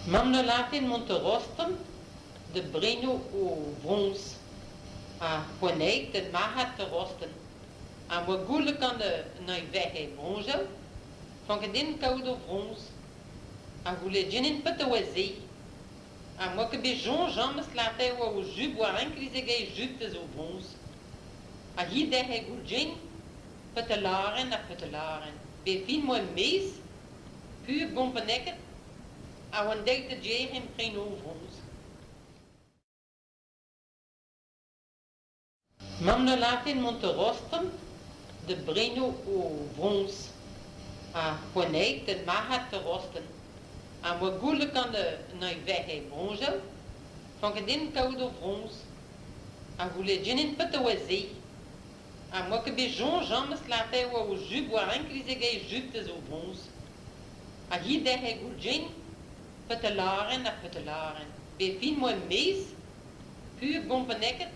Mamm na lârfen mont da Rostrenn da brenañ o vroñs ha c'hoantaet d'ar marc'had da Rostrenn ha 'm boa goulennet gant an vehe broñsoù 'faot ket din kaout ur vroñs ha goulennet ganin petra 'oa se ha 'm boa ket bet soñj james lâret e oa o jup war enkreiz hag e jup da zo broñs ha hi derc'hel goulenn din petra 'lâren ha petra 'lâren bet fin 'm boa e-maez piv 'gomprene ket ha oan deuet da gêr em prenañ vroñs. Mamm na lârfen mont da Rostrenn da brenañ o vroñs ha c'hoantaet d'ar marc'had da Rostrenn ha 'm boa goulennet gant an vehe broñsoù 'faot ket din kaout ur vroñs ha goulennet ganin petra 'oa se ha 'm boa ket bet soñj james lâret e oa o jup war enkreiz hag e jup da zo broñs ha hi derc'hel goulenn din petra 'lâren ha petra 'lâren bet fin 'm boa e-maez piv 'gomprene ket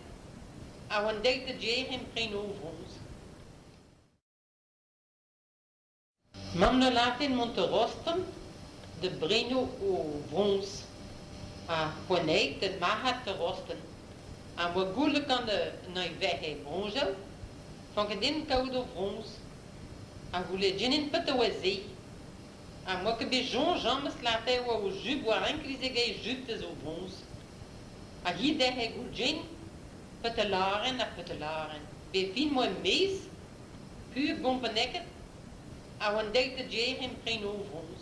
ha oan deuet da gêr em prenañ vroñs. Mamm na lârfen mont da Rostrenn da brenañ o vroñs ha c'hoantaet d'ar marc'had da Rostrenn ha 'm boa goulennet gant an vehe broñsoù 'faot ket din kaout ur vroñs ha goulennet ganin petra 'oa se ha 'm boa ket bet soñj james lâret e oa o jup war enkreiz hag e jup da zo broñs ha hi derc'hel goulenn din petra 'lâren ha petra 'lâren bet fin 'm boa e-maez piv 'gomprene ket ha oan deuet da gêr em prenañ vroñs.